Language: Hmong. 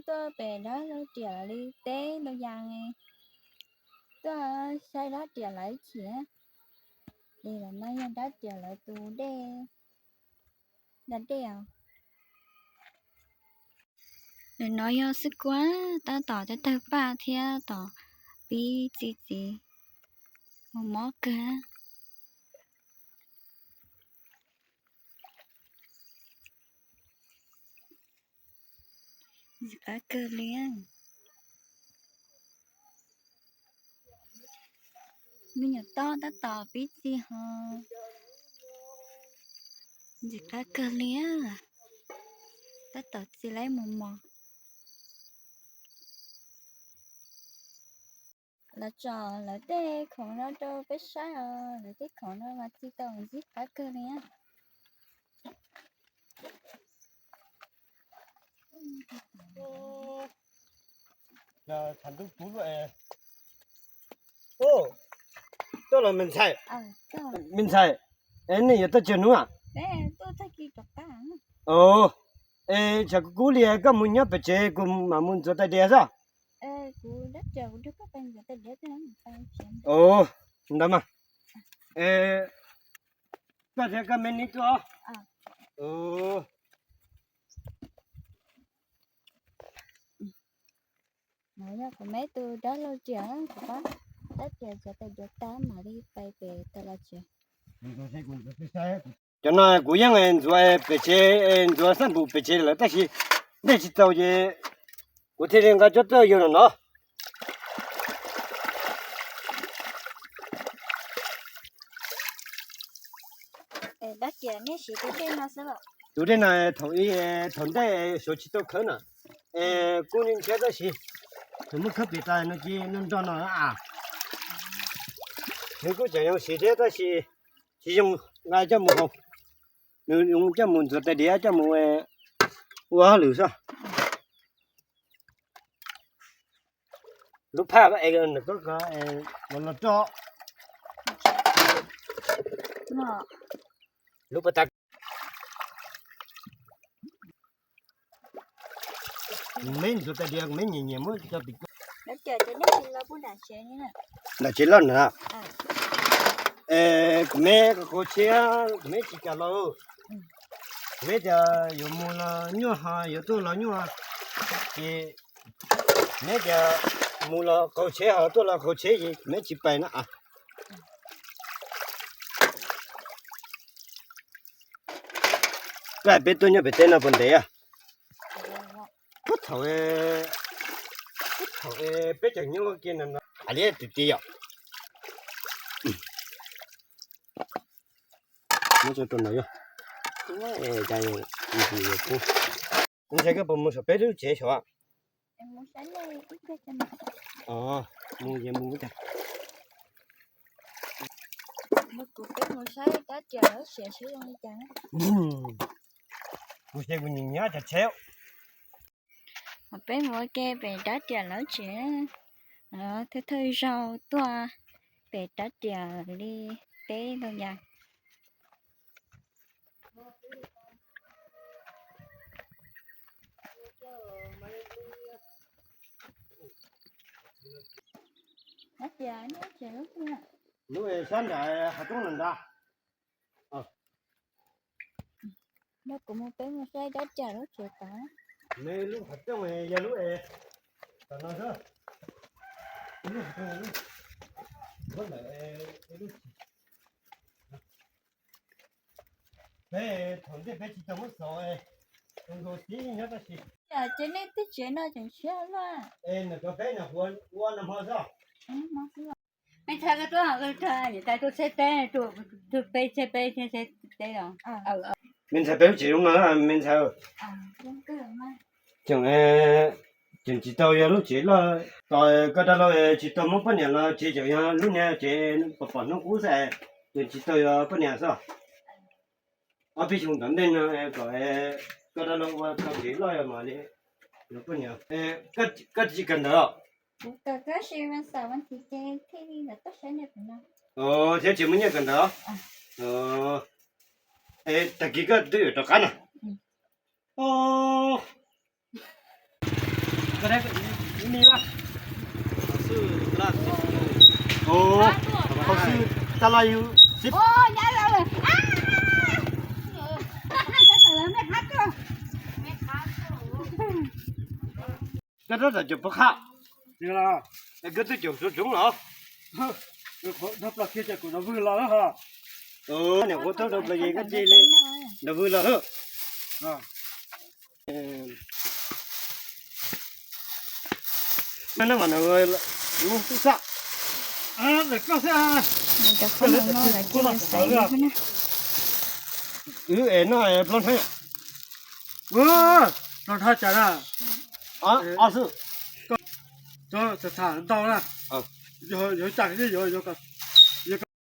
Tuaj pem dab laug riam li teb ntau yas, tuaj saib dab riam lawv chim. Es lawv no yog dab riam lawv tus dej, da dej os. Lawv no yog xwb kuab tab tom tawg tawg paj thiab tom pib txi txiv, mob mob kawg. Ntxim qab kawg li. Me nyuam toj tab tom pib txi ho ntxim qab kawg li. Tab tom txi laib mos mos. Lawv tsom lawv tej khoom no rau peb saib os, lawv tej khoom no mas txi tau ntxim qab kawg li. Tuaj los me ntxhais, me ntxhais, es nej yuav tuaj txog hnub a? Es tsam kuv kub li koj mus nyob pem tsev, kuv mam mus ntxuav tais diav xwb. Ntawd mas, koj thiab koj me nib tuaj. Yog kuv me tus dab laug riam, kuv pab dab riam cov tais diav tag mam li pais pem tas los tsev. Cov no kuv yeej ntxuav pem tsev, ntxuav xab npum pem tsev lawm tab sis dej tsis txaus ces kuv thiaj li nqa coj tuaj yug no no. Tus dej no thaum ub, thaum ntej suav tsis tau khawb na, es kuj ntshiab tab sis thaum muab khawb pem tas no ces nrog nrog no a. Nws kuj tseem zoo siv thiab tab sis tsis zoo nqa coj mus haus, nws zoo coj mus ntxuav tais diav coj mus ua hauj lwm xwb. Lub phaj es nws koj los los roj. Lub pas tas. Kuv me ntxuav tais diav kuv me nyiam nyiam muab cov tim ko. Nram tsev loj na. Kuv me qhauv tsheb, kuv me tsis kam los. Kuv me tias yuav mus los nyuaj ho yuav tuaj los nyuaj. Ces kuv me tias mus los qhauv tsheb ho tuaj los qhauv tsheb ces kuv me tsis pais na. Koj hais peb tuaj nyob pem teb no puas ntev? Puag thaum, puag thaum peb tseem nyob ua ke no no. Hais li tus tij yom. Muab tso rau no yog. Ntshai koj puas mus saum peb lub tsev saum? Mus ces mus tag. Kuv ces kuv nyiam nyiam cov tsheb. Peb mus ua ke pem rab riam lawv tsev, thawj thawj zaug tuaj pem rab riam li teb ntau yas. Lub sab nram hav roob no ntag. Kuv mus peb mus saib dab riam lub tsev tod. Nws lub qhov rooj yog lub es tom no xwb. Lub qhov rooj, lub, lub ntawm lub, peb thaum ntej peb tsis tau muab xov, nkaus xib nyob tab sis. Ces nej tej tsev no tseem tshiab luaj. Es nws rau peb nws ua nag hmo xwb. Me ntxhais, koj tuaj, koj tuaj, niam tais tuaj tsheb teb, tuaj peb tsheb peb tsheb teb os. Me ntxhais, peb lub tsev zoo no me ntxhais. Tseem, tseem tsis tau yog lub tsev loj. Tos koj dab laug tsis tau muab poj niam los tsev tseem yog lub niag tsev pom pom hnub qub xwb, tseem tsis tau yog poj niam xwb. Ob peb xyoo tom ntej no kom koj dab laug ua tau tsev loj yog mam li yuav poj niam. Koj tsis kawm ntawv os? Thiab tsis muaj nyiaj kawm ntawv. Tag kis koj twb yuav rov qab na. Ov, qhov xwb tas los yus xib. Koj rov tom cov pov khaj, koj twb cov tsoov tsoov los. Niam qhuav rau plas ces koj cia li nrog vwg los. Cov qhob noom no lawv cia li xaiv xwb na. Wb es noj plob nthab. Plob nthab cas na? Ob xwb. Tham ntau na. Yog cas yuav